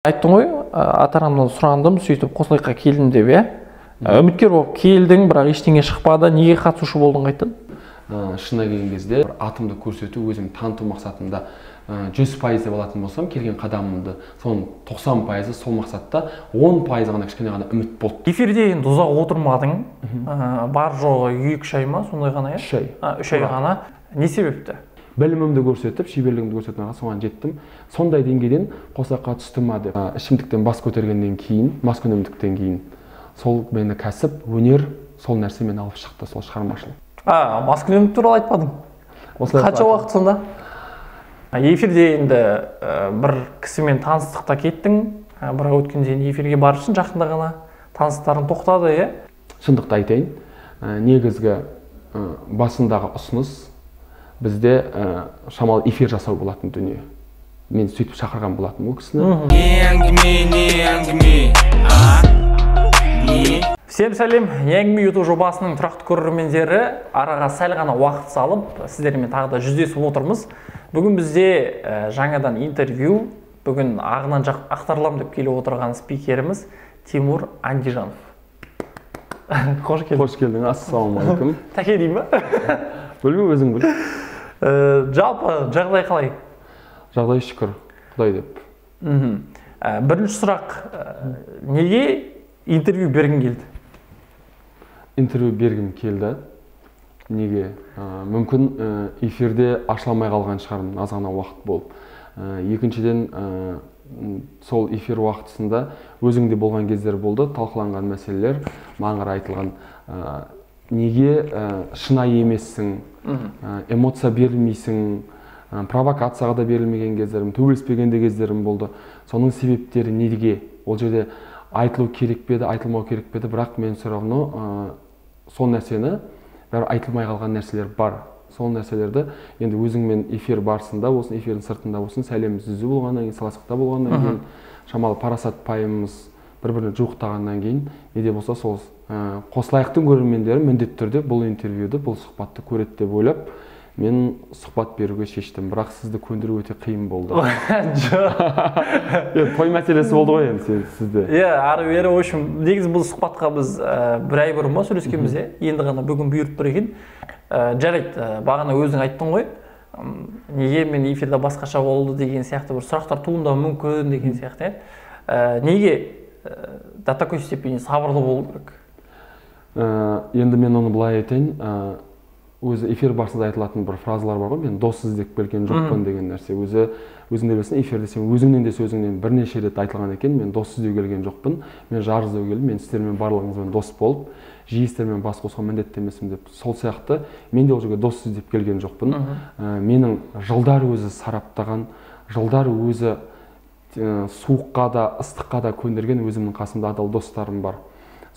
Айттың ғой, ата анамнан сұрандым, сөйтіп Қосылайыққа келдім деп, иә? Үміткер болып келдің, бірақ ештеңе шықпады. Неге қатысушы болдың қайтадан? Шынына келген кезде атымды көрсету, өзімді таныту мақсатында 100% деп алатын болсам, келген қадамымды соның 90%-ы сол мақсатта, 10% ғана кішкене ғана үміт болды. Эфирде енді ұзақ отырмадың, бар жоғы 2-3 ай ма, сондай ғана, иә? 3 ай. 3 ай ғана. Не себепті? Білімімді көрсетіп, шеберлігімді көрсетіп, соған жеттім. Сондай деңгейден Қосылайыққа түстім ма деп. Ішімдіктен бас көтергеннен кейін, маскүнемдіктен кейін сол мені кәсіп, өнер, сол нәрсе мені алып шықты, сол шығармашылық. Маскүнемдік туралы айтпадың. Қанша уақыт сонда? Эфирде енді бір кісімен таныстықта кеттің, бірақ өткенде енді эфирге барып жақында ғана таныстарың тоқтады, иә? Шындықты айтайын, негізгі басындағы ұсыныс бізде шамалы эфир жасау болатын дүние. Мен сөйтіп шақырған болатын ол кісіні. Всем сәлем, Не әңгіме YouTube жобасының тұрақты көрермендері, араға сәл ғана уақыт салып, сіздермен тағы да жүздесіп отырмыз. Бүгін бізде жаңадан интервью, бүгін ағынан ақтарылам деп келіп отырған спикеріміз Тимур Андижанов. Қош келдің. Қош келдің, ассалаумағалейкум. Тәке деймін ба? Білмеймін, өзің біл. Жалпы жағдай қалай? Жағдай шүкір, Құдай деп. Бірінші сұрақ, неге интервью бергің келді? Интервью бергім келді. Неге? Мүмкін эфирде ашыла қалған шығармын, аз ғана уақыт болып. Екіншіден, сол эфир уақытысында өзіңде болған кездер болды, талқыланған мәселелер, маңғыра айтылған. Неге шынайы емессің, эмоция берілмейсің, провокацияға да берілмеген кездерім, төбелеспеген де кездерім болды. Соның себептері неге? Ол жерде айтылу керек пе еді, айтылмау керек пе еді, бірақ мен все равно сол нәрсені, бәрі айтылмай қалған нәрселер бар. Сол нәрселерді енді өзіңмен эфир барысында болсын, эфирдің сыртында болсын, сәлеміміз түзу болғаннан кейін, сыйластықта болғаннан кейін, шамалы парасат пайымыз бір-біріне жуықтағаннан кейін, не де болса сол Қосылайықтың көрермендері міндетті түрде бұл интервьюді, бұл сұхбатты көреді деп ойлап, мен сұхбат беруге шештім. Бірақ сізді көндіру өте қиын болды. Жоқ. Той мәселесі болды ғой енді сізде. Иә, ары бері, в общем, негізі бұл сұхбатқа біз бір ай бұрын ба сөйлескенбіз, иә? Енді ғана бүгін бұйырып тұр екен. Жарайды, бағана өзің айттың ғой, неге мен эфирде басқаша болды деген сияқты бір сұрақтар туындауы мүмкін деген сияқты, иә? Неге до такой степени сабырлы болу керек? Енді мен оны былай айтайын, өзі эфир барысында айтылатын бір фразалар бар ғой, мен дос іздеп келген жоқпын деген нәрсе. Өзі өзің де білесің, эфирде сен өзіңнен де сөзіңнен бірнеше рет айтылған екен, мен дос іздеу келген жоқпын, мен жар іздеу келдім, мен сіздермен барлығыңызбен дос болып, жиі сіздермен бас қосуға міндетті емеспін деп. Сол сияқты мен де ол жерге дос іздеп келген жоқпын. Менің жылдар өзі сараптаған, жылдар өзі суыққа да, ыстыққа да көндірген өзімнің қасымда адал достарым бар.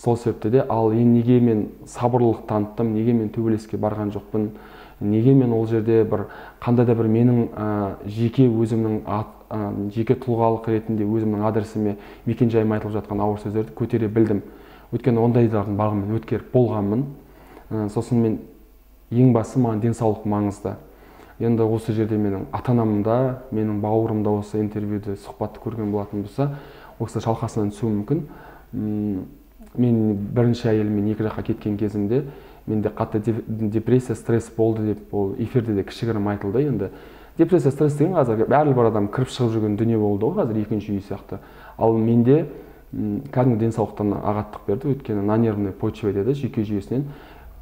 Сол себепті де, ал енді неге мен сабырлылық таныттым, неге мен төбелеске барған жоқпын, неге мен ол жерде бір қандай да бір менің жеке өзімнің жеке тұлғалық ретінде өзімнің адресіме, мекен-жайыма айтылып жатқан ауыр сөздерді көтере білдім. Өйткені ондайлардың барлығын мен өткеріп болғанмын. Сосын мен ең басы маған денсаулық маңызды. Енді осы жерде менің ата-анам да, менің бауырым да осы интервьюді, сұхбатты көрген болатын болса, ол кісі шалқасынан түсуі мүмкін. Мен бірінші әйеліммен екі жаққа кеткен кезімде менде қатты депрессия, стресс болды деп ол эфирде де кішігірім айтылды. Енді депрессия, стресс деген қазір әрбір адам кіріп шығып жүрген дүние болды ғой, қазір екінші үй сияқты. Ал менде кәдімгі денсаулықтан ағаттық берді, өйткені на нервной почве деді, жүйке жүйесінен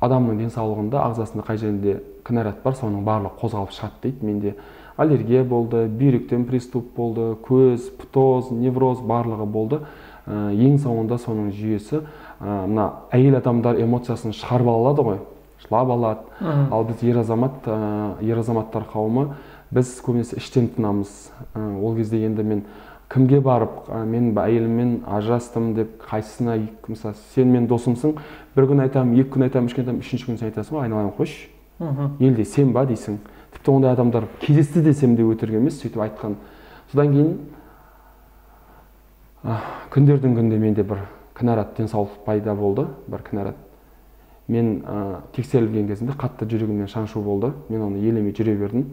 адамның денсаулығында, ағзасында қай жерінде кінәрат бар, соның барлығы қозғалып шығады дейді. Менде аллергия болды, бүйректен приступ болды, көз, птоз, невроз барлығы болды. Ең соңында соның жүйесі, мына әйел адамдар эмоциясын шығарып алады ғой, жылап алады. Ал біз ер азамат, ер азаматтар қауымы, біз көбінесе іштен тынамыз. Ол кезде енді мен кімге барып, мен әйеліммен ажырастым деп, қайсысына, мысалы, сен мен досымсың, бір күн айтамын, екі күн айтамын, үш күн айтамын, үшінші күн сен айтасың ғой, айналайын қойшы. Елде сен ба дейсің. Тіпті ондай адамдар кездесті десем де өтірік емес, сөйтіп айтқан. Содан кейін күндердің күнде менде бір кінәрат денсаулық пайда болды, бір кінәрат. Мен тексерілген кезімде қатты жүрегімнен шаншу болды. Мен оны елемей жүре бердім.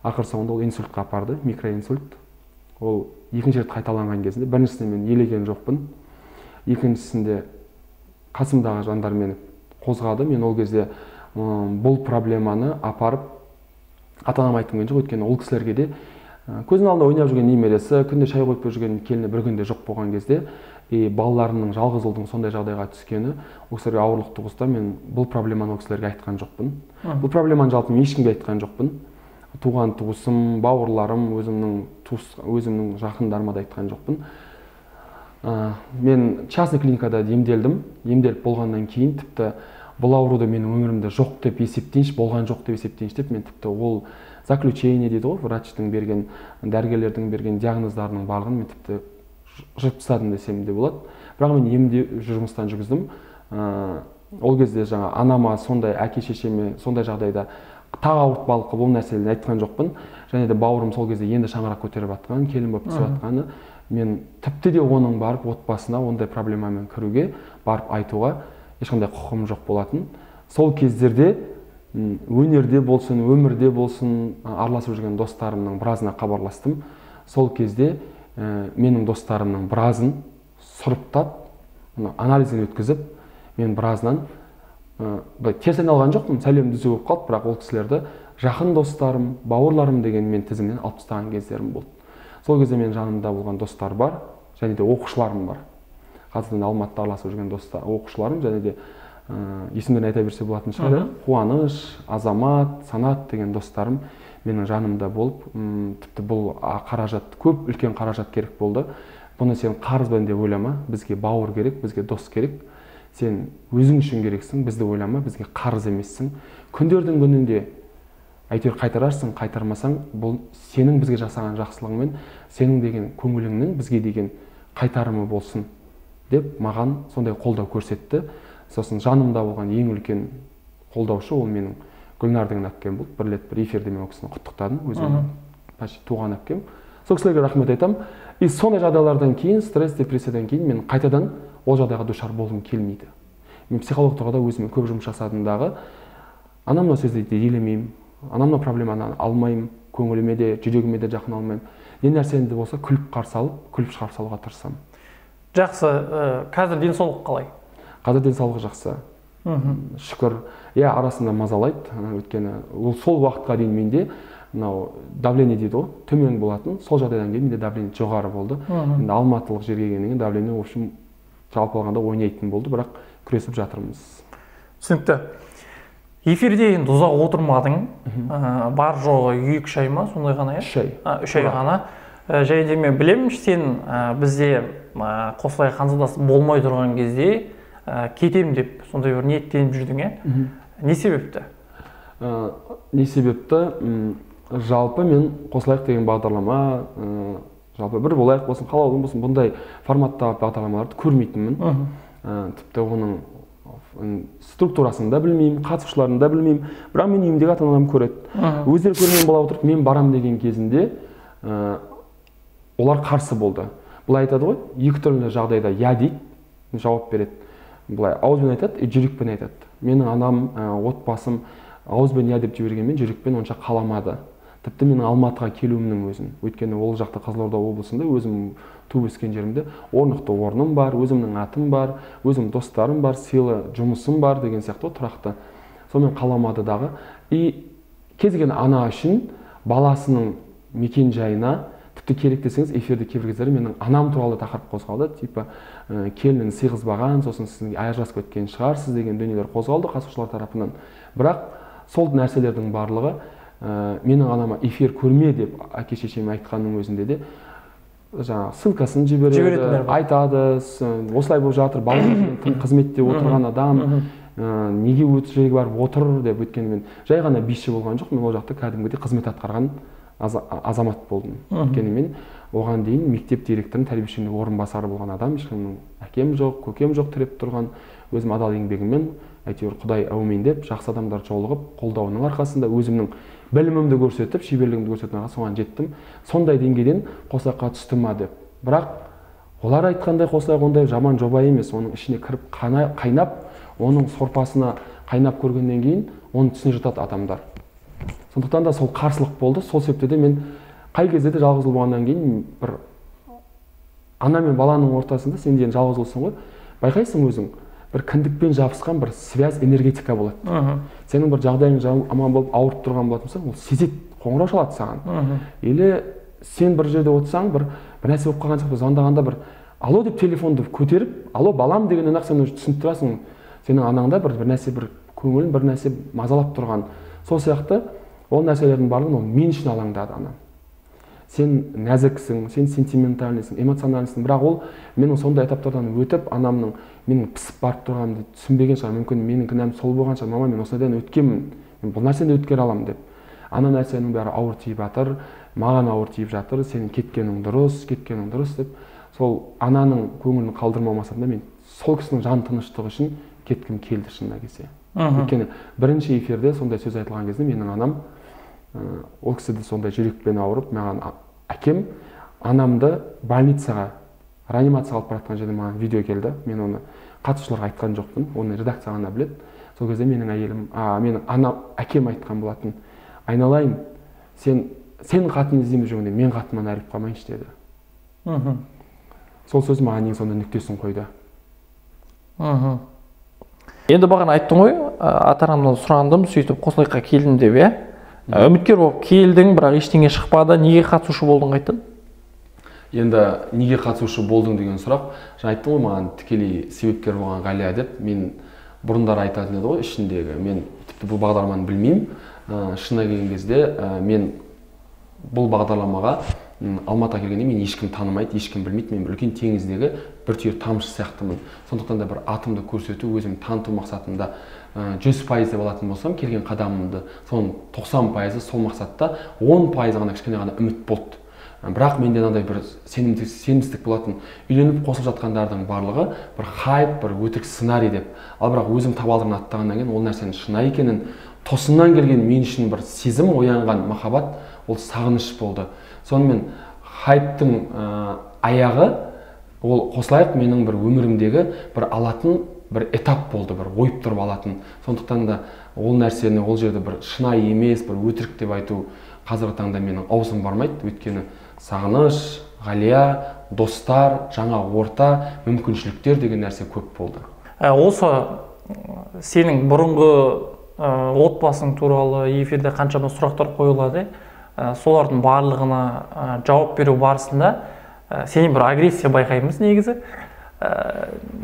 Ақыр соңында ол инсультқа апарды, микроинсульт. Ол екінші рет қайталанған кезінде, біріншісінде мен елеген жоқпын, екіншісінде қасымдағы жандар мені қозғады. Мен ол кезде бұл проблеманы апарып ата-анама айтқым келген жоқ, өйткені ол кісілерге де көзінің алдында ойнап жүрген немересі, күнде шай қойып жүрген келіні бір күнде жоқ болған кезде, и балаларының, жалғыз ұлдың сондай жағдайға түскені ол кісілерге ауырлық туғызды. Мен бұл проблеманы ол кісілерге айтқан жоқпын. Бұл проблеманы жалпы мен ешкімге айтқан жоқпын. Туған туысым, бауырларым, өзімнің жақындарыма да айтқан жоқпын. Мен частный клиникада емделдім. Емделіп болғаннан кейін тіпті бұл ауруды менің өмірімде жоқ деп есептейінші, болған жоқ деп есептейінші деп мен тіпті ол заключение дейді ғой, врачтың берген, дәрігерлердің берген диагноздарының барлығын мен тіпті жырып тастадым десем де болады. Бірақ мен емде жұмыстан жүргіздім. Ол кезде жаңа анама сондай, әке шешеме сондай жағдайда тағы ауыртпалық қылып ол нәрселерді айтқан жоқпын. Және де бауырым сол кезде енді шаңырақ көтеріп жатқан, келін болып түсіп жатқаны, мен тіпті де оның барып отбасына ондай проблемамен кіруге, барып айтуға ешқандай құқығым жоқ болатын. Сол кездерде өнерде болсын, өмірде болсын араласып жүрген достарымның біразына хабарластым. Сол кезде менің достарымның біразын сұрыптап, анализін өткізіп, мен біразынан теріс айналған жоқпын, сәлем түзу болып қалды, бірақ ол кісілерді жақын достарым, бауырларым деген мен тізімнен алып тастаған кездерім болды. Сол кезде менің жанымда болған достар бар, және де оқушыларым бар. Қазірден Алматыда араласып жүрген достар, оқушыларым, және де есімдерін айта берсе болатын шығар. Қуаныш, Азамат, Санат деген достарым менің жанымда болып, тіпті бұл қаражат, көп үлкен қаражат керек болды. Бұны сен қарызбын деп ойлама, бізге бауыр керек, бізге дос керек. Сен өзің үшін керексің, бізді ойлама, бізге қарыз емессің. Күндердің күнінде әйтеуір қайтарарсың, қайтармасаң, бұл сенің бізге жасаған жақсылығыңмен, сенің деген көңіліңнің бізге деген қайтарымы болсын деп маған сондай қолдау көрсетті. Сосын жанымда болған ең үлкен қолдаушы ол менің Гүлнар деген әпкем болды. Бір рет бір эфирде мен ол кісіні құттықтадым, өзім почти туған әпкем. Сол кісілерге рахмет айтамын. И сондай жағдайлардан кейін, стресс, депрессиядан кейін мен қайтадан ол жағдайға душар болғым келмейді. Мен психолог тұрғыда өзіме көп жұмыс жасадым дағы, анам мына сөзді елемеймін, анам мына проблеманы алмаймын, көңіліме де, жүрегіме де жақын алмаймын. Не нәрсені де болса күліп қарсы алып, күліп шығарып салуға тырысамын. Жақсы, қазір денсаулық қалай? Қазір денсаулық жақсы. Шүкір. Иә, арасында мазалайды, өйткені ол сол уақытқа дейін менде мынау давление дейді ғой, төмен болатын. Сол жағдайдан кейін менде давление жоғары болды. Енді алматылық жерге келгеннен кейін давление, в общем, жалпы алғанда ойнайтын болды, бірақ күресіп жатырмыз. Түсінікті. Эфирде енді ұзақ отырмадың. Бар жоғы 2-3 ай ма, сондай ғана, иә? 3 ай. 3 ай ғана. Және де мен білемін, сен бізде Қосылайық ханзадасы болмай тұрған кезде кетем деп сондай бір ниеттеніп жүрдің, иә? Не себепті? Не себепті? Жалпы мен Қосылайық деген бағдарлама, жалпы бір болайық болсын, қалаулым болсын, бұндай форматтағы бағдарламаларды көрмейтінмін. Тіпті оның структурасын да білмеймін, қатысушыларын да білмеймін. Бірақ мен үйімдегі ата-анам көреді. Өздері көрмеген бола отырып, мен барам деген кезінде олар қарсы болды. Былай айтады ғой, екі түрлі жағдайда я дейді, жауап береді. Былай ауызбен айтады, жүрекпен айтады. Менің анам, отбасым ауызбен я деп жібергенмен жүрекпен онша қаламады. Тіпті менің Алматыға келуімнің өзін. Өйткені ол жақта Қызылорда облысында өзім туып өскен жерімде орнықты орным бар, өзімнің атым бар, өзім достарым бар, сыйлы жұмысым бар деген сияқты тұрақты. Сонымен қаламады дағы. И кез келген ана үшін баласының мекен жайына тіпті керек десеңіз, эфирде кейбір кездері менің анам туралы тақырып қозғалды, типа келінін сыйғызбаған, сосын сіздің ажырасып кеткен шығарсыз деген дүниелер қозғалды қатысушылар тарапынан. Бірақ сол нәрселердің барлығы менің анама эфир көрме деп әке шешеме айтқанның өзінде де жаңағы ссылкасын жібереді, айтады, осылай болып жатыр, балам қызметте отырған адам, неге өт жерге барып отыр деп. Өйткені мен жай ғана биші болған жоқ, мен ол жақта кәдімгідей қызмет атқарған азамат болдым. Өйткені мен оған дейін мектеп директорының тәрбиешінің орынбасары болған адам, ешкімнің әкем жоқ, көкем жоқ тіреп тұрған, өзім адал еңбегіммен әйтеуір Құдай әумин деп жақсы адамдар жолығып, қолдауының арқасында өзімнің білімімді көрсетіп, шеберлігімді көрсетіп соған жеттім. Сондай деңгейден Қосылайыққа түсті ма деп. Бірақ олар айтқандай Қосылайық ондай жаман жоба емес, оның ішіне кіріп қайнап, оның сорпасына қайнап көргеннен кейін оны түсіне жатады адамдар. Сондықтан да сол қарсылық болды. Сол себепті де мен Қай кезде де жалғыз ұл болғаннан кейін бір ана мен баланың ортасында сен деген жалғыз ұлсың ғой, байқайсың өзің, бір кіндікпен жабысқан бір связь, энергетика болады. Сенің бір жағдайың аман болып ауырып тұрған болатын болсаң, ол сезеді, қоңырау шалады саған. Или сен бір жерде отырсаң, бір нәрсе болып қалған сияқты звондағанда бір алло деп телефонды көтеріп, алло балам дегеннен ақ сен уже түсініп тұрасың, сенің анаңда бір нәрсе, бір көңілін бір нәрсе мазалап тұрған. Сол сияқты ол нәрселердің барлығын ол мен үшін алаңдады анам. Сен нәзіксің, сен сентиментальныйсың, эмоциональныйсың, бірақ ол менің сондай этаптардан өтіп, анамның менің пісіп барып тұрғанымды түсінбеген шығар, мүмкін менің кінәм сол болған шығар, мама мен осындайдан өткенмін, мен бұл нәрсені өткере аламын деп. Ана нәрсенің бәрі ауыр тиіп жатыр, маған ауыр тиіп жатыр, сенің кеткенің дұрыс, кеткенің дұрыс деп. Сол ананың көңілін қалдырмау мақсатында мен сол кісінің жан тыныштығы үшін кеткім келді шынына келсе. Өйткені бірінші эфирде сондай сөз айтылған кезде менің анам, ол кісі де сондай жүрекпен ауырып, маған әкем анамды больницаға, реанимацияға алып бара жатқан жерде маған видео келді. Мен оны қатысушыларға айтқан жоқпын, оны редакция ғана біледі. Сол кезде менің әйелім, менің анам, әкем айтқан болатын: айналайын, сен қатын іздеймін жүргенде мен қатыннан айырылып қалмайыншы деді. Сол сөз маған ең сонда нүктесін қойды. Енді бағана айттың ғой, ата-анамнан сұрандым, сөйтіп қосылайыққа келдім деп, иә? Үміткер болып келдің, бірақ ештеңе шықпады. Неге қатысушы болдың қайтадан? Енді неге қатысушы болдың деген сұрақ, жаңа айттым ғой, маған тікелей себепкер болған Ғалия деп. Мен бұрындары айтатын еді ғой ішіндегі, мен тіпті бұл бағдарламаны білмеймін. Шынына келген кезде мен бұл бағдарламаға Алматыға келгенде мен ешкім танымайды, ешкім білмейді. Мен үлкен теңіздегі бір түйір тамшы сияқтымын. Сондықтан да бір атымды көрсету, өзім таныту мақсатында 100% деп алатын болсам, келген қадамымды соның 90% сол мақсатта, 10% ғана кішкене ғана үміт болды. Бірақ менде мынандай бір сенімсіздік болатын. Үйленіп қосылып жатқандардың барлығы бір хайп, бір өтірік сценарий деп. Ал бірақ өзім табалдырығын аттағаннан кейін ол нәрсенің шынайы екенін, тосыннан келген мен үшін бір сезім оянған махаббат, ол сағыныш болды. Сонымен хайптың аяғы, ол қосылайық менің бір өмірімдегі бір алатын бір этап болды, бір ойып тұрып алатын. Сондықтан да ол нәрсені ол жерде бір шынайы емес, бір өтірік деп айту қазіргі таңда менің аузым бармайды. Өйткені сағыныш, Ғалия, достар, жаңа орта, мүмкіншіліктер деген нәрсе көп болды. Осы сенің бұрынғы отбасың туралы эфирде қаншама сұрақтар қойылады, солардың барлығына жауап беру барысында сенен бір агрессия байқаймыз негізі.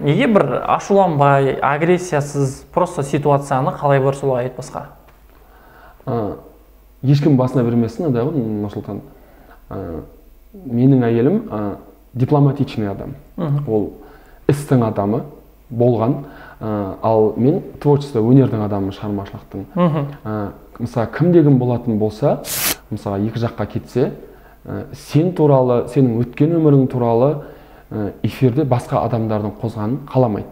Неге бір ашуланбай, агрессиясыз, просто ситуацияны қалай бар солай айтпасқа? Ешкім басына бермесін, андай ғой, Нұрсұлтан. Менің әйелім дипломатичный адам. Ол істің адамы болған, ал мен творчество, өнердің адамы, шығармашылықтың. Мысалы, кімде-кім болатын болса, мысалы, екі жаққа кетсе, сен туралы, сенің өткен өмірің туралы эфирде басқа адамдардың қозғанын қаламайды.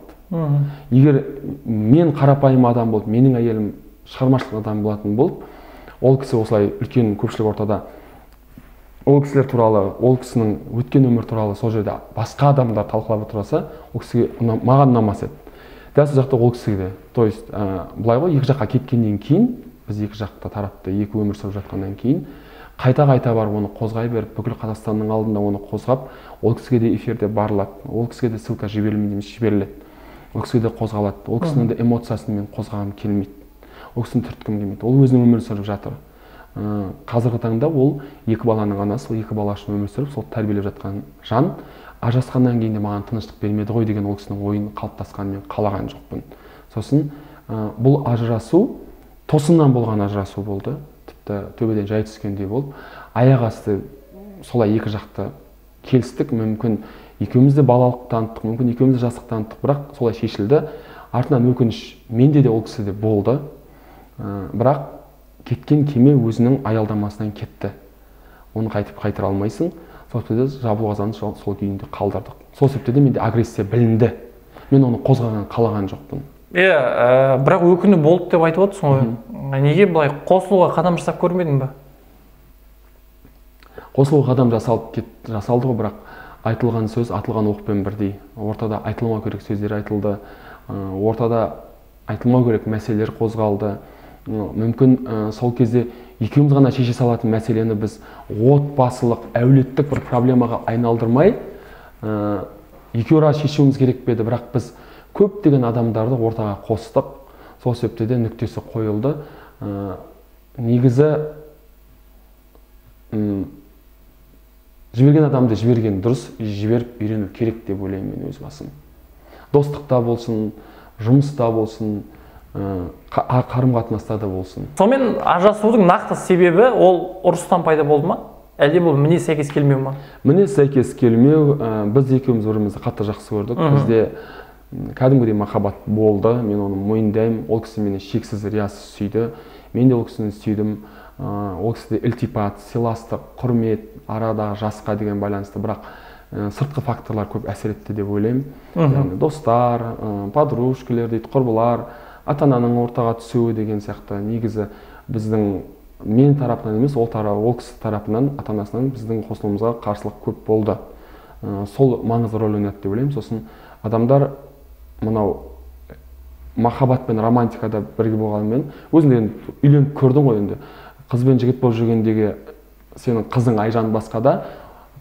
Егер мен қарапайым адам болып, менің әйелім шығармашылық адам болатын болып, ол кісі осылай үлкен көпшілік ортада ол кісілер туралы, ол кісінің өткен өмір туралы сол жерде басқа адамдар талқылап отырса, ол кісіге маған ұнамас еді. Дәл сол жақта ол кісіге де. То есть, былай ғой, екі жаққа кеткеннен кейін, біз екі жақта тарапты екі өмір сүріп жатқаннан кейін, қайта-қайта барып оны қозғай беріп, бүкіл Қазақстанның алдында оны қозғап, ол кісіге де эфирде барылады, ол кісіге де ссылка жіберілмейді емес, жіберіледі. Ол кісіге де қозғалады, ол кісінің де эмоциясын мен қозғағым келмейді. Ол кісіні түрткім келмейді. Ол өзінің өмірін сүріп жатыр. Қазіргі таңда ол екі баланың анасы, ол екі бала үшін өмір сүріп, сол тәрбиелеп жатқан жан. Ажырасқаннан кейін де маған тыныштық бермеді ғой деген ол кісінің ойын қалыптасқанын мен қалаған жоқпын. Сосын бұл ажырасу тосыннан болған ажырасу болды. Тіпті төбеден жай түскендей болып, аяқ асты солай екі жақты келістік. Мүмкін екеуміз де балалық таныттық, мүмкін екеуміз де жастық таныттық, бірақ солай шешілді. Артынан өкініш менде де ол кісіде болды. Бірақ кеткен кеме өзінің аялдамасынан кетті. Оны қайтып қайтара алмайсың. Сол себепті жабылу қазанын сол күйінде қалдырдық. Сол себепті де менде агрессия білінді. Мен оны қозғаған қалаған жоқпын. Иә, бірақ өкіну болды деп айтып отырсың ғой. Неге былай қосылуға қадам жасап көрмедің бе? Қосылуға қадам жасалды ғой, бірақ айтылған сөз атылған оқпен бірдей. Ортада айтылмау керек сөздер айтылды, ортада айтылмау керек мәселелер қозғалды. Мүмкін сол кезде екеуміз ғана шеше салатын мәселені біз отбасылық, әулеттік бір проблемаға айналдырмай, екеуара шешуіміз керек пе еді, бірақ біз көптеген адамдарды ортаға қостық. Сол себепті де нүктесі қойылды. Негізі жіберген адамды жіберген дұрыс, жіберіп үйрену керек деп ойлаймын мен өз басым. Достықта болсын, жұмыста болсын, қарым-қатынаста да болсын. Сонымен ажырасудың нақты себебі ол ұрыстан пайда болды ма? Әлде бұл мінез сәйкес келмеу ма? Мінез сәйкес келмеу, біз екеуміз бір-бірімізді қатты жақсы көрдік. Бізде кәдімгідей махаббат болды, мен оны мойындаймын. Ол кісі мені шексіз риясыз сүйді, мен де ол кісіні сүйдім. Ол кісіде ілтипат, сыйластық, құрмет, арадағы жасқа деген байланысты, бірақ сыртқы факторлар көп әсер етті деп ойлаймын. Яғни достар, подружкалер дейді, құрбылар, ата-ананың ортаға түсуі деген сияқты. Негізі біздің мен тарапынан емес, ол кісі тарапынан, ата-анасынан біздің қосылуымызға қарсылық көп болды. Сол маңызды рөл ойнады деп ойлаймын. Сосын адамдар мынау махаббат пен романтикада бірге болғанымен, өзің де енді үйленіп көрдің ғой енді. Қыз бен жігіт болып жүргендегі сенің қызың Айжан басқа да,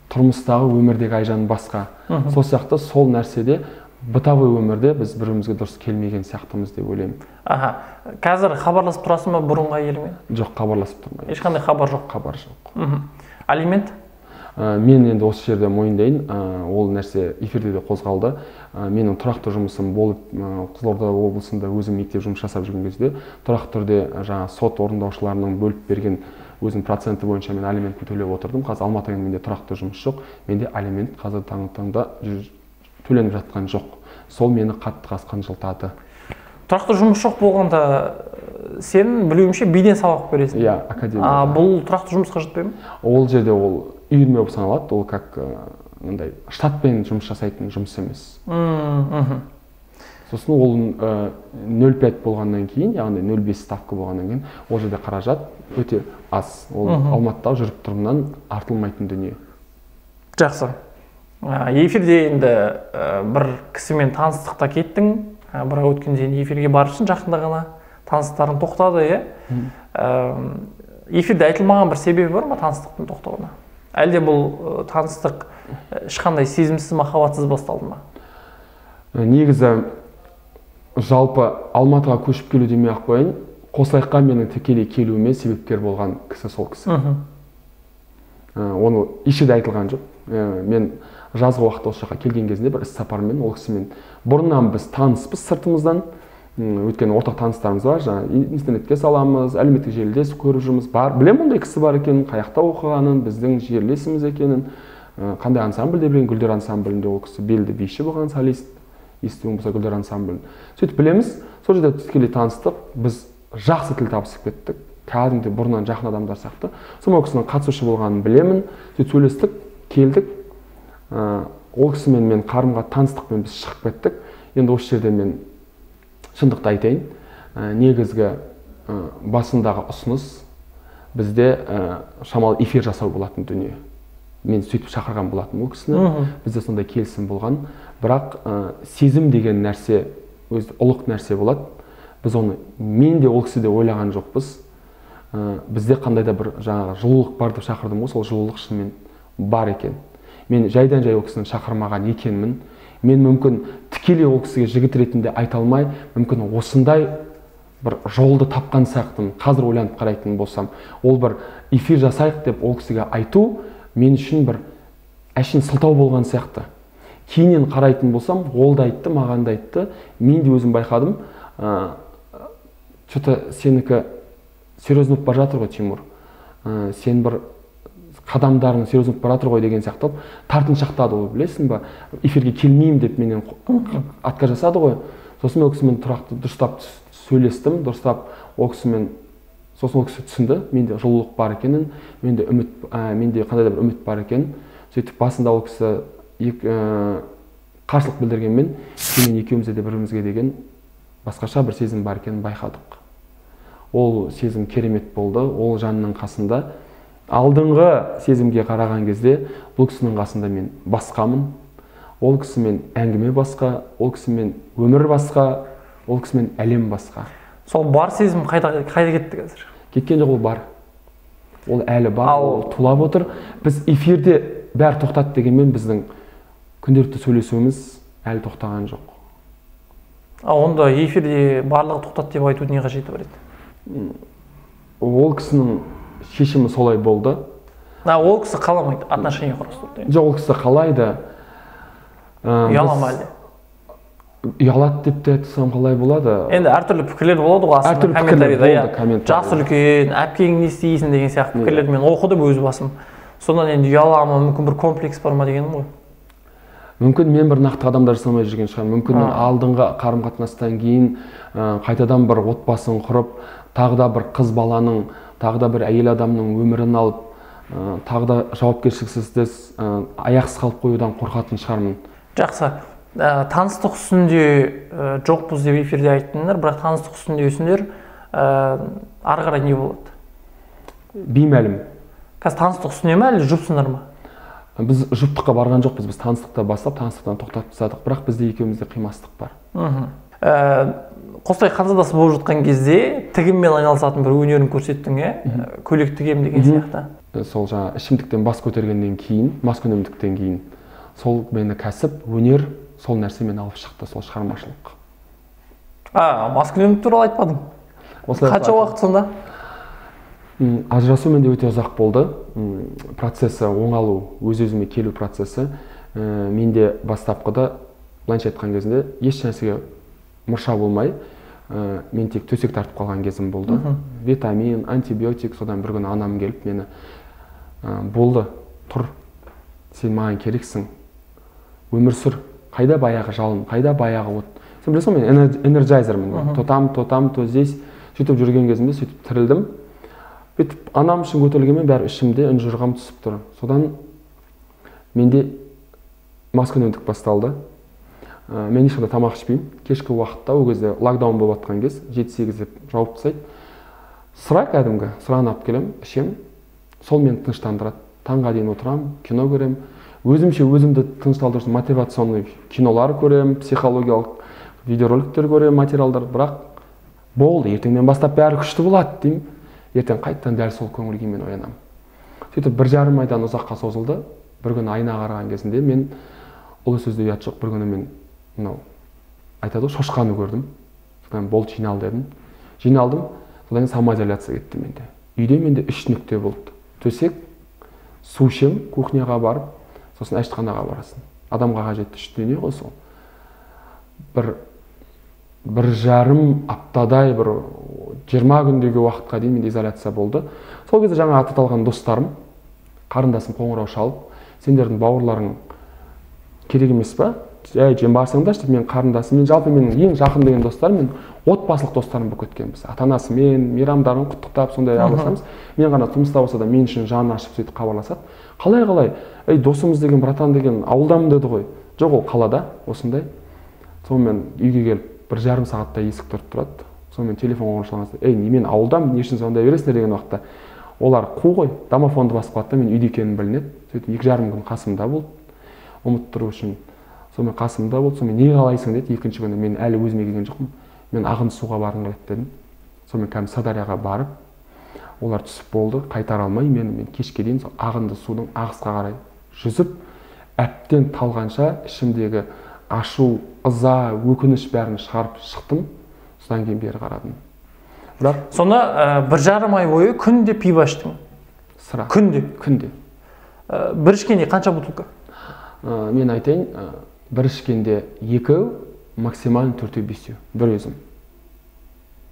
тұрмыстағы өмірдегі Айжан басқа. Сол сияқты сол нәрседе бытовой өмірде біз бір-бірімізге дұрыс келмеген сияқтымыз деп ойлаймын. Аха. Қазір хабарласып тұрасың ба бұрынғы әйеліңмен? Жоқ, хабарласып тұрмаймын. Ешқандай хабар жоқ? Хабар жоқ. Алимент? Мен енді осы жерде мойындайын, ол нәрсе эфирде де қозғалды. Менің тұрақты жұмысым болып, Қызылорда облысында өзім мектеп жұмыс жасап жүрген кезде тұрақты түрде жаңа сот орындаушыларының бөліп берген өзінің проценті бойынша мен алиментін төлеп отырдым. Қазір Алматыда менде тұрақты жұмыс жоқ, менде алимент қазір таңда төленіп жатқан жоқ. Сол мені қатты қанжылтады. Тұрақты жұмыс жоқ болғанда сен білуімше биден сабақ бересің. Иә, академияда. Бұл тұрақты жұмысқа жатпай ма? Ол жерде ол үйірме болып саналады, ол как мындай штатпен жұмыс жасайтын жұмыс емес. Сосын ол 0,5 болғаннан кейін, яғни 0,5 ставка болғаннан кейін, ол жерде қаражат өте аз. Ол Алматыда жүріп тұрымнан артылмайтын дүние. Жақсы. Эфирде енді бір кісімен таныстықта кеттің, бірақ өткенде енді эфирге барып жақында ғана таныстарың тоқтады, иә? Эфирде айтылмаған бір себебі бар ма таныстықтың тоқтауына? Әлде бұл таныстық ешқандай сезімсіз, махаббатсыз басталды ма? Негізі жалпы Алматыға көшіп келу демей ақ қояйын, Қосаяққа менің тікелей келуіме себепкер болған кісі сол кісі. Оны еш жерде айтылған жоқ. Мен жазғы уақытта осы жаққа келген кезінде бір іс сапармен ол кісімен бұрыннан біз таныспыз сыртымыздан, өйткені ортақ таныстарымыз бар, жаңа интернетке саламыз, әлеуметтік желіде көріп жүрміз, бар, білемін ондай кісі бар екенін, қаяқта оқығанын, біздің жерлесіміз екенін, қандай ансамбльде білген, Гүлдер ансамблінде ол кісі белді биші болған солист, естуім болса Гүлдер ансамблін. Сөйтіп білеміз, сол жерде тікелей таныстық, біз жақсы тіл табысып кеттік, кәдімгідей бұрыннан жақын адамдар сияқты. Сол ол кісінің қатысушы болғанын білемін, сөйтіп сөйлестік, келдік. Ол кісімен мен қарымға таныстықпен біз шығып кеттік. Енді осы жерде мен шындықты айтайын, негізгі басындағы ұсыныс бізде шамалы эфир жасау болатын дүние. Мен сөйтіп шақырған болатын ол кісіні, бізде сондай келісім болған. Бірақ сезім деген нәрсе өзі ұлық нәрсе болады. Біз оны мен де ол кісі де ойлаған жоқпыз. Бізде қандай да бір жаңағы жылулық бар деп шақырдым ғой, сол жылулық шынымен бар екен. Мен жайдан жай ол кісіні шақырмаған екенмін. Мен мүмкін тікелей ол кісіге жігіт ретінде айта алмай, мүмкін осындай бір жолды тапқан сияқтымын. Қазір ойланып қарайтын болсам, ол бір эфир жасайық деп ол кісіге айту мен үшін бір әшейін сылтау болған сияқты. Кейіннен қарайтын болсам, ол да айтты, маған да айтты. Мен де өзім байқадым, что-то сенікі серьезно болып бара жатыр ғой, Тимур. Сен бір қадамдарың серьезно болып бара жатыр ғой деген сияқты тартыншақтады ол, білесің ба? Эфирге келмеймін деп менен отказ жасады ғой. Сосын мен ол кісімен тұрақты дұрыстап сөйлестім, дұрыстап ол кісімен, сосын ол кісі түсінді, менде жылулық бар екенін, менде үміт, менде қандай да бір үміт бар екенін. Сөйтіп басында ол кісі қарсылық білдіргенмен, кейін екеумізде де бір-бірімізге деген басқаша бір сезім бар екенін байқадық. Ол сезім керемет болды, ол жанның қасында. Алдыңғы сезімге қараған кезде бұл кісінің қасында мен басқамын, ол кісімен әңгіме басқа, ол кісімен өмір басқа, ол кісімен әлем басқа. Сол бар сезім қайда кетті қазір? Кеткен жоқ, ол бар. Ол әлі бар, ол тулап отыр. Біз эфирде бәрі тоқтады дегенмен біздің күнделікті сөйлесуіміз әлі тоқтаған жоқ. А онда эфирде барлығы тоқтады деп айтудың не қажеті бар еді? Ол кісінің шешімі солай болды. Ол кісі қаламайды отношения құрастыруды? Жоқ, ол кісі қалайды. Ұяла ма әлде? Ұялады деп те айтсам қалай болады? Енді әртүрлі пікірлер болады ғой астында, комментарийда. Жас үлкен, әпкең не істейсің деген сияқты пікірлерді мен оқыдым өз басым. Сондан енді ұяла ма, мүмкін бір комплекс бар ма дегенім ғой. Мүмкін мен бір нақты қадамдар жасамай жүрген шығармын. Мүмкін мен алдыңғы қарым-қатынастан кейін қайтадан бір отбасын құрып, тағы да бір қыз баланың, тағы да бір әйел адамның өмірін алып, тағы да жауапкершіліксіз аяқсыз қалып қоюдан қорқатын шығармын. Жақсы. Таныстық үстінде жоқпыз деп эфирде айттыңдар, бірақ таныстық үстіндесіңдер, ары қарай не болады? Беймәлім. Қазір таныстық үстінде ме, әлде жұпсыңдар ма? Біз жұптыққа барған жоқпыз, біз таныстықта бастап, таныстықтан тоқтатып тастадық, бірақ бізде екеумізде қимастық бар. Қостай ханзадасы болып жатқан кезде тігіммен айналысатын бір өнерін көрсеттің, көйлек тігем деген сияқты. Сол жаңа ішімдіктен бас көтергеннен кейін, маскүнемдіктен кейін, сол мені кәсіп, өнер, сол нәрсе мені алып шықты, сол шығармашылық. Маскүнемдік туралы айтпадың. Қанша уақыт сонда? Ажырасу менде өте ұзақ болды. Процесі оңалу, өз-өзіме келу процесі. Менде бастапқыда, былайша айтқан кезінде, еш нәрсеге мұрша болмай, мен тек төсек тартып қалған кезім болды. Витамин, антибиотик, содан бір күні анам келіп мені, болды, тұр, сен маған керексің, өмір сүр, қайда баяғы жалын, қайда баяғы от. Сен білесің ғой, мен энерджайзермін, то там, то там, то здесь. Сөйтіп жүрген кезімде сөйтіп тірілдім. Бүйтіп анам үшін көтерілгенмен бәрі ішімде ұнжырғам түсіп тұр. Содан менде маскүнемдік басталды. Мен ешқандай тамақ ішпеймін. Кешкі уақытта, ол кезде локдаун болып жатқан кез, 7-8 деп жауып тастайды. Сыра кәдімгі, сыраны алып келемін, ішемін. Сол мені тыныштандырады. Таңға дейін отырамын, кино көремін. Өзімше өзімді тыныштандыру үшін мотивационный кинолар көремін, психологиялық видеороликтер көремін, материалдар. Бірақ болды, ертеңнен бастап бәрі күшті болады деймін. Ертең қайтадан дәл сол көңіл күймен оянамын. Сөйтіп 1,5 айдан ұзаққа созылды. Бір күні айна қараған кезінде мен ұлы сөзде ұят жоқ, бір күні мен мынау айтады ғой, шошқаны көрдім. Содан болды, жинал дедім. Жиналдым, содан кейін самоизоляция кетті менде. Үйде менде 3 нүкте болды. Төсек, су ішем, кухняға барып, сосын әжетханаға барасың. Адамға қажетті 3 дүние ғой сол. Бір жарым аптадай, бір 20 күндегі уақытқа дейін менде изоляция болды. Сол кезде жаңа аты аталған достарым, қарындасым қоңырау шалып, сендердің бауырларың керек емес па? Әй, жем барсаңдаршы деп мен қарындасым, мен жалпы менің ең жақын деген достарым, мен отбасылық достарым болып кеткенбіз. Ата-анасымен, мейрамдарын құттықтап сондай араласамыз. Мен ғана тұрмыста болса да мен үшін жаны ашып сөйтіп хабарласады. Қалай-қалай? Ей, досымыз деген, братан деген ауылдамын деді ғой. Жоқ, ол қалада осындай. Сонымен үйге келіп 1,5 сағатта есік тұрып тұрады. Сонымен телефон қоңырау шалған кезде, ей, мен ауылдамын, не үшін звондай бересіңдер деген уақытта олар қу ғой, домофонды басып қалады да, мен үйде екенім білінеді. Сөйтіп 2,5 күн қасымда болды, ұмыттыру үшін. Сонымен қасымда болды. Сонымен не қалайсың деді. Екінші күні мен әлі өзіме келген жоқпын. Мен ағынды суға барғым келеді дедім. Сонымен кәдімгі Сырдарияға барып, олар түсіп болды, қайтара алмай мен кешке дейін сол ағынды судың ағысқа қарай жүзіп, әбден талғанша ішімдегі ашу, ыза, өкініш бәрін шығарып шықтым. Содан кейін бері қарадым. Бірақ сонда 1,5 ай бойы күнде пиво іштің? Сыра. Күнде? Күнде. Бір ішкенде қанша бутылка? Мен айтайын, бір ішкенде 2, максимально 4-5, бір өзім.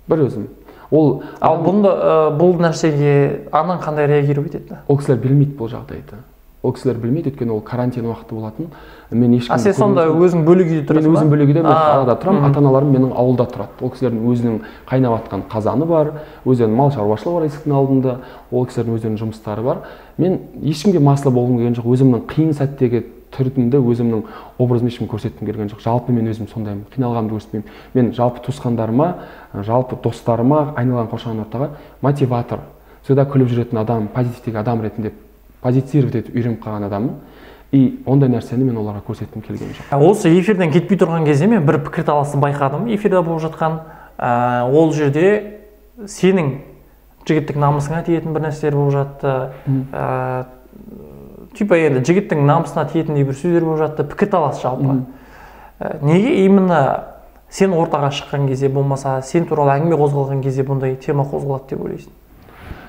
Бір өзім. Ол ал бұнда бұл нәрсеге анаң қандай реагировать етті? Ол кісілер білмейді бұл жағдайды. Ол кісілер білмейді, өйткені ол карантин уақыты болатын. Мен ешкімді А сен сонда өзің бөлек үйде тұрасың ба? Мен өзім бөлек үйде, мен қалада тұрамын, ата-аналарым менің ауылда тұрады. Ол кісілердің өзінің қайнап атқан қазаны бар, өздерінің мал шаруашылығы бар есіктің алдында, ол кісілердің өздерінің жұмыстары бар. Мен ешкімге масыл болғым келген жоқ, өзімнің қиын сәттегі түрімді, өзімнің образымды ешкімге көрсеткім келген жоқ. Жалпы мен өзім сондаймын, қиналғанымды көрсетпеймін. Мен жалпы туысқандарыма, жалпы достарыма, айналған қоршаған ортаға мотиватор, всегда күліп жүретін адам, позитивтегі адам ретінде позицировать етіп үйреніп қалған адаммын. И ондай нәрсені мен оларға көрсеткім келген жоқ. Осы эфирден кетпей тұрған кезде мен бір пікірталасты байқадым. Эфирде болып жатқан Ол жерде сенің жігіттік намысыңа тиетін бір нәрселер болып жатты. Типа енді жігіттің намысына тиетіндей бір сөздер болып жатты, пікірталас жалпы. Неге именно сен ортаға шыққан кезде, болмаса сен туралы әңгіме қозғалған кезде бұндай тема қозғалады деп ойлайсың?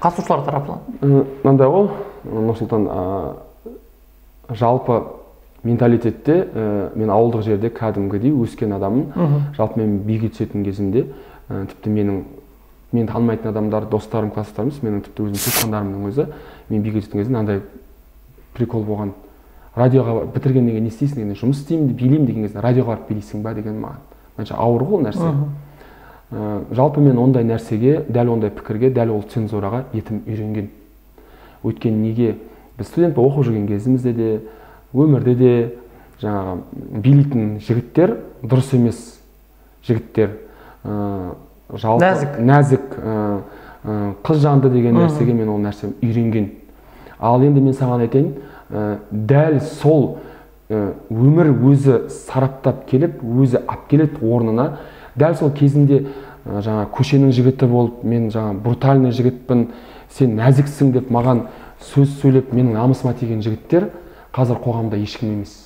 Қатысушылар тарапынан. Мынандай ғой, Нұрсұлтан, жалпы менталитетте мен ауылдық жерде кәдімгідей өскен адаммын. Жалпы мен биге түсетін кезімде, тіпті мен танымайтын адамдар, достарым, класстастарым, менің тіпті өзім туысқандарымның өзі, мен биге түсетін кезде мынандай прикол болған. Радиоға бітіргеннен кейін не істейсің деген, жұмыс істеймін, билеймін деген кезде радиоға барып билейсің ба деген маған. Мынанша ауыр ғой ол нәрсе. Жалпы мен ондай нәрсеге, дәл ондай пікірге, дәл ол цензураға етім үйренген. Өйткені неге біз студент болып оқып жүрген кезімізде де, өмірде де жаңағы билейтін жігіттер дұрыс емес жігіттер, жалпы нәзік, қыз жанды деген нәрсеге мен ол нәрсені үйренген. Ал енді мен саған айтайын, дәл сол өмір өзі сараптап келіп, өзі алып келеді орнына. Дәл сол кезінде жаңа көшенің жігіті болып, мен жаңа брутальный жігітпін, сен нәзіксің деп маған сөз сөйлеп, менің намысыма тиген жігіттер қазір қоғамда ешкім емес.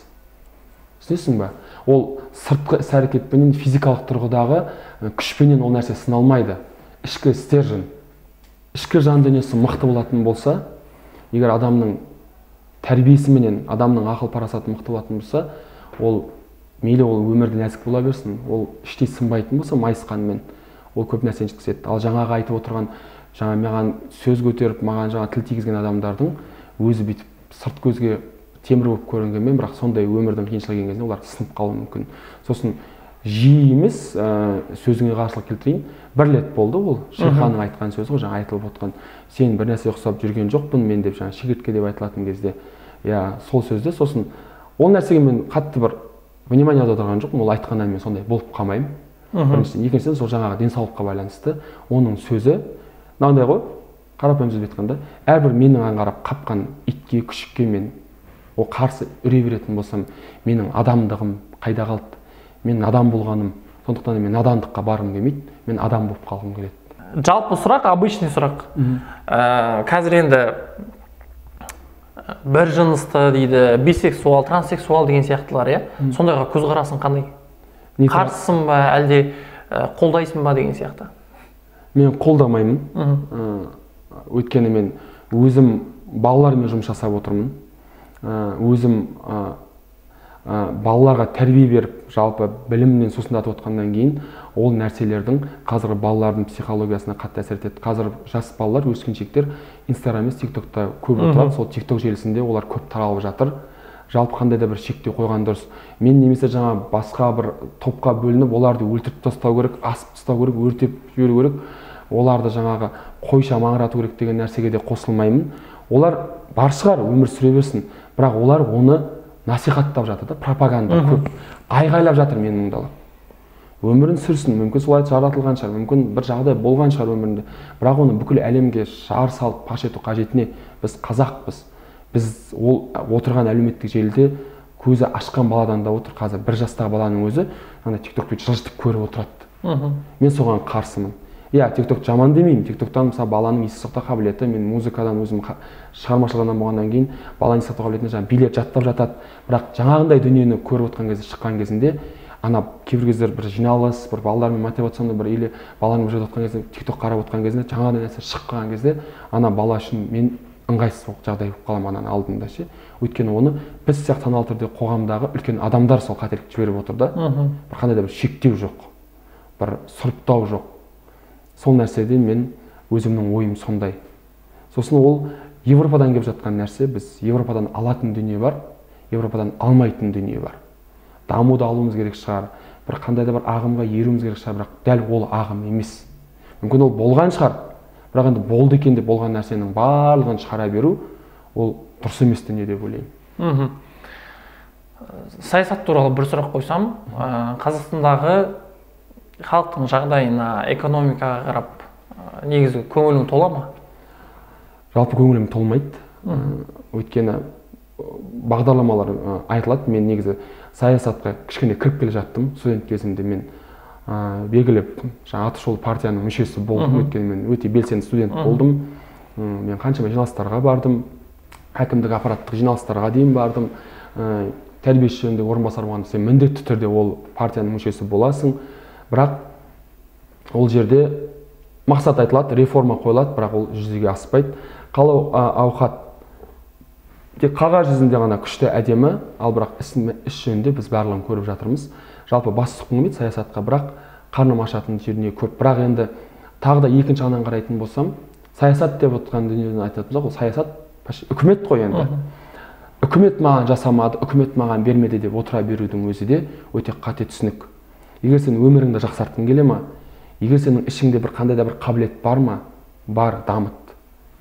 Түсінесің ба? Ол сыртқы іс-әрекетпенен, физикалық тұрғыдағы күшпенен ол нәрсе сыналмайды. Ішкі стержень, ішкі жан дүниесі мықты болатын болса, егер адамның тәрбиесіменен, адамның ақыл парасаты мықты болатын болса, ол мейлі ол өмірде нәзік бола берсін, ол іштей сынбайтын болса майысқанмен, ол көп нәрсені жеткізеді. Ал жаңағы айтып отырған, жаңа маған сөз көтеріп, маған жаңа тіл тигізген адамдардың өзі бүйтіп сырт көзге темір болып көрінгенмен, бірақ сондай өмірдің қиыншылығы келген кезде олар сынып қалуы мүмкін. Сосын жиі емес, сөзіңе қарсылық келтірейін, бір рет болды ол, Шерханның айтқан сөзі ғой, жаңа айтылып отқан, сен бір нәрсе ұқсап жүрген жоқпын мен деп, жаңа шегіртке деп айтылатын кезде, иә, сол сөзде. Сосын ол нәрсеге мен қатты бір внимание аударған жоқпын, ол айтқаннан мен сондай болып қалмаймын. Біріншіден, екіншіден, сол жаңағы денсаулыққа байланысты оның сөзі мынандай ғой, қарапайым сөзбен айтқанда, әрбір менің қарап қапқан итке, күшікке мен ол қарсы үре беретін болсам, менің адамдығым қайда қалды? Мен адам болғаным, сондықтан мен надандыққа барғым келмейді, мен адам болып қалғым келеді. Жалпы сұрақ, обычный сұрақ. Қазір енді бір жынысты дейді, бисексуал, транссексуал деген сияқтылар, иә? Сондайға көзқарасың қандай? Қарсысың ба, әлде қолдайсың ба деген сияқты? Мен қолдамаймын. Өйткені мен өзім балалармен жұмыс жасап отырмын. Өзім балаларға тәрбие беріп, жалпы біліммен сусындатып отқаннан кейін, ол нәрселердің қазіргі балалардың психологиясына қатты әсер етеді. Қазір жас балалар, өскіншектер Инстаграм емес, TikTokта көп отырады. Сол TikTok желісінде олар көп таралып жатыр. Жалпы қандай да бір шектеу қойған дұрыс. Мен немесе жаңа басқа бір топқа бөлініп, оларды өлтіріп тастау керек, асып тастау керек, өртеп жіберу керек, оларды жаңағы қойша маңырату керек деген нәрсеге де қосылмаймын. Олар бар шығар, өмір сүре берсін, бірақ олар оны насихаттап жатыр да, пропаганда көп, айғайлап жатыр менің мұндалап. Өмірін сүрсін, мүмкін солай жаратылған шығар, мүмкін бір жағдай болған шығар өмірінде, бірақ оны бүкіл әлемге жар салып паш ету қажетіне? Біз қазақпыз. Біз ол отырған әлеуметтік желіде көзі ашқан баладан да отыр. Қазір бір жастағы баланың өзі ана TikTokты жылжытып көріп отырады. Мен соған қарсымын. Иә, TikTok жаман демеймін. TikToктан мысалы баланың есте сақтау қабілеті, мен музыкадан өзім шығармашылық адам болғаннан кейін баланың есте сақтау қабілетіне жаңа билер жаттап жатады. Бірақ жаңағындай дүниені көріп отқан кезде, шыққан кезінде, ана кейбір кездер бір жиналыс, бір балалармен мотивационный бір или баланың бір жерде отқан кезде, TikTok қарап отқан кезінде жаңағындай нәрсе шығып қалған кезде, ана бала үшін мен ыңғайсыз жағдай болып қаламын ананың алдында ше. Өйткені оны біз сияқты саналы түрде қоғамдағы үлкен адамдар сол қателік жіберіп отыр да. Бір қандай да бір шектеу жоқ, бір сұрыптау жоқ. Сол нәрседен мен өзімнің ойым сондай. Сосын ол Европадан келіп жатқан нәрсе, біз Европадан алатын дүние бар, Европадан алмайтын дүние бар. Дамуды алуымыз керек шығар, бір қандай да бір ағымға еруіміз керек шығар, бірақ дәл ол ағым емес. Мүмкін ол болған шығар, бірақ енді болды екен деп болған нәрсенің барлығын шығара беру, ол дұрыс емес дүние деп ойлаймын. Саясат туралы бір сұрақ қойсам, Қазақстандағы халықтың жағдайына, экономикаға қарап, негізгі көңілің тола ма? Жалпы көңілім толмайды. Өйткені бағдарламалар айтылады. Мен негізі саясатқа кішкене кіріп келе жаттым. Студент кезімде мен Белгілі жаңа атышулы партияның мүшесі болдым, өйткені мен өте белсенді студент болдым. Мен қаншама жиналыстарға бардым, әкімдік аппараттық жиналыстарға дейін бардым. Тәрбиеші жөніндегі орынбасар болғанда сен міндетті түрде ол партияның мүшесі боласың. Бірақ ол жерде мақсат айтылады, реформа қойылады, бірақ ол жүзеге аспайды. Қалау ауқат тек қағаз жүзінде ғана күшті, әдемі, ал бірақ іс жүзінде біз барлығын көріп жатырмыз. Жалпы бас сұққым келмейді саясатқа, бірақ қарным ашатын жеріне көп. Бірақ енді тағы да екінші жағынан қарайтын болсам, саясат деп отқан дүниені айтатын болсақ, ол саясат үкімет қой енді. Үкімет маған жасамады, үкімет маған бермеді деп отыра берудің өзі де өте қате түсінік. Егер сен өміріңді жақсартқың келе ма, егер сенің ішіңде бір қандай да бір қабілет бар ма, бар дамыт,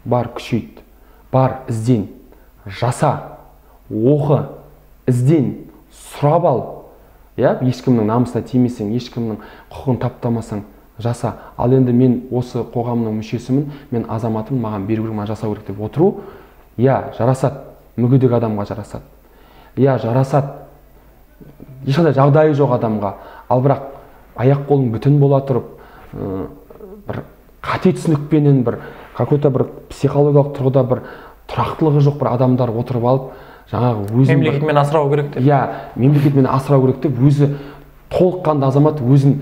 бар күшейт, бар ізден, жаса, оқы, ізден, сұрап ал. Иә, ешкімнің намысына тимесең, ешкімнің құқығын таптамасаң, жаса. Ал енді мен осы қоғамның мүшесімін, мен азаматым, маған беру керек, маған жасау керек деп отыру, иә, жарасады, мүгедек адамға жарасады. Иә, жарасады, ешқандай жағдайы жоқ адамға. Ал бірақ аяқ қолың бүтін бола тұрып, бір қате түсінікпенен, бір какой-то бір психологиялық тұрғыда бір тұрақтылығы жоқ бір адамдар отырып алып, жаңағы өзін мемлекетмен асырау керек деп. Иә, мемлекетмен асырау керек деп өзі толыққанды азамат өзін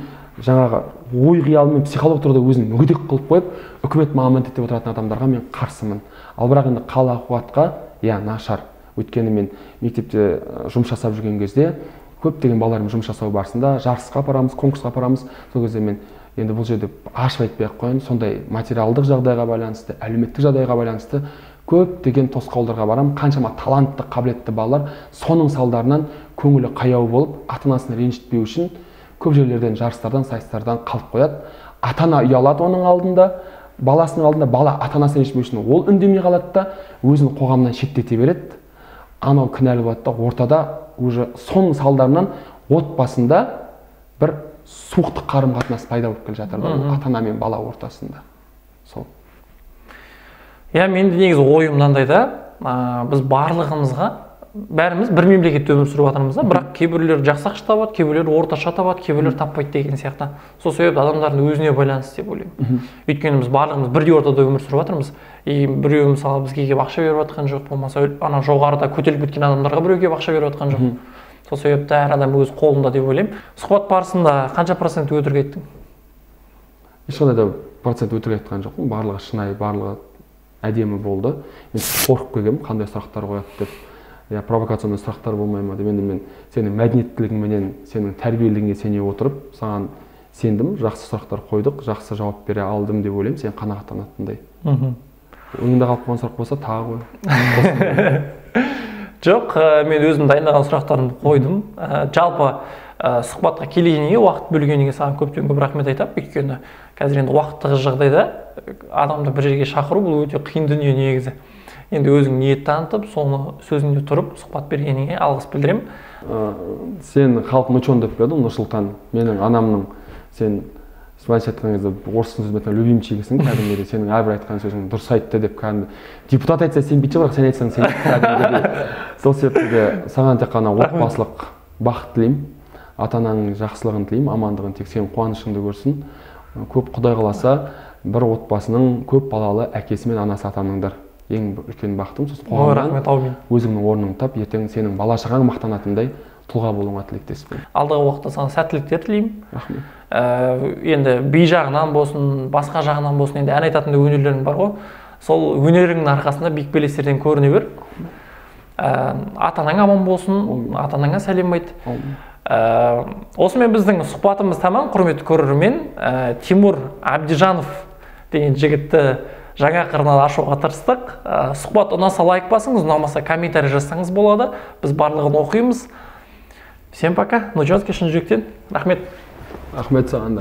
жаңағы ой қиялымен психолог тұрғыда өзін мүгедек қылып қойып, үкімет маған міндет деп отыратын адамдарға мен қарсымын. Ал бірақ енді қала қуатқа, иә, нашар. Өйткені мен мектепте жұмыс жасап жүрген кезде көптеген балалармен жұмыс жасау барысында жарысқа апарамыз, конкурсқа апарамыз. Сол кезде мен енді бұл жерде ашып айтпай ақ қояйын, сондай материалдық жағдайға байланысты, әлеуметтік жағдайға байланысты көптеген тосқауылдарға барамын. Қаншама талантты, қабілетті балалар соның салдарынан көңілі қаяу болып, ата-анасын ренжітпеу үшін көп жерлерден, жарыстардан, сайыстардан қалып қояды. Ата-ана ұялады оның алдында, баласының алдында, бала ата-анасын ренжітпеу үшін ол үндемей қалады да, өзін қоғамнан шеттете береді. Анау кінәлі болады да, ортада уже соның салдарынан отбасында бір суықтық қарым-қатынас пайда болып келе жатыр да, ата-ана мен бала ортасында. Сол. Иә, мен де негізі ойым мынандай да, біз барлығымызға, бәріміз бір мемлекетте өмір сүріп жатырмыз да, бірақ кейбіреулер жақсы ақша табады, кейбіреулер орташа табады, кейбіреулер таппайды деген сияқты. Сол себепті адамдардың өзіне байланысты деп ойлаймын. Өйткені біз барлығымыз бірдей ортада өмір сүріп жатырмыз. И біреу мысалы бізге келіп ақша беріп жатқан жоқ, болмаса ана жоғарыда көтеріліп кеткен адамдарға біреу келіп ақша беріп жатқан жоқ. Сол себепті әр адам өз қолында деп ойлаймын. Сұхбат барысында қанша процент өтірік айттың? Ешқандай да процент өтірік айтқан жоқпын. Барлығы шынайы, барлығы әдемі болды. Мен қорқып келгенмін, қандай сұрақтар қояды деп. Я, провокационный сұрақтар болмай ма деп. Енді мен сенің мәдениеттілігіңменен, сенің тәрбиелігіңе сене отырып, саған сендім, жақсы сұрақтар қойдық, жақсы жауап бере алдым деп ойлаймын, сен қанағаттанатындай. Ойыңда қалып қойған сұрақ болса, тағы қой. Жоқ, мен өзім дайындаған сұрақтарымды қойдым. Жалпы сұхбатқа келгеніңе, уақыт бөлгеніңе саған көптен көп рахмет айтамын. Өйткені қазір енді уақыт тығыз жағдайда адамды бір жерге шақыру бұл өте қиын дүние негізі. Енді өзің ниет танытып, соны сөзіңде тұрып, сұхбат бергеніңе алғыс білдіремін. Сен халық Нұрчон деп қояды, Нұрсұлтан. Менің анамның сен былайша айтқан кезде орыс сөзімен айтқан любимчигісің кәдімгідей. Сенің әрбір айтқан сөзің дұрыс айтты деп кәдімгі депутат айтса сенбейтін, бірақ сен айтсаң сенбейді кәдімгідей. Сол себепті де саған тек қана отбасылық бақыт тілеймін, ата-ананың жақсылығын тілеймін, амандығын, тек сенің қуанышыңды көрсін. Көп Құдай қаласа бір отбасының көп балалы әкесі мен анасы атаныңдар. Ең үлкен бақытым. Сосын қоғамнан өзіңнің орныңды тап, ертең сенің бала-шағаң мақтанатындай тұлға болуыңа тілектеспін. Алдағы уақытта саған сәттіліктер тілеймін. Рахмет. Енді би жағынан болсын, басқа жағынан болсын, енді ән айтатын да өнерлерің бар ғой. Сол өнеріңнің арқасында биік белестерден көріне бер. Ата-анаң аман болсын, ата-анаңа сәлем айт. Осымен біздің сұхбатымыз тамам, құрметті көрермен. Тимур Әбдижанов деген жігітті жаңа қырынан ашуға тырыстық. Сұхбат ұнаса лайк басыңыз, ұнамаса комментарий жазсаңыз болады. Біз барлығын оқимыз. Всем пока. Нұржанский шын жүректен рахмет. Рахмет саған да.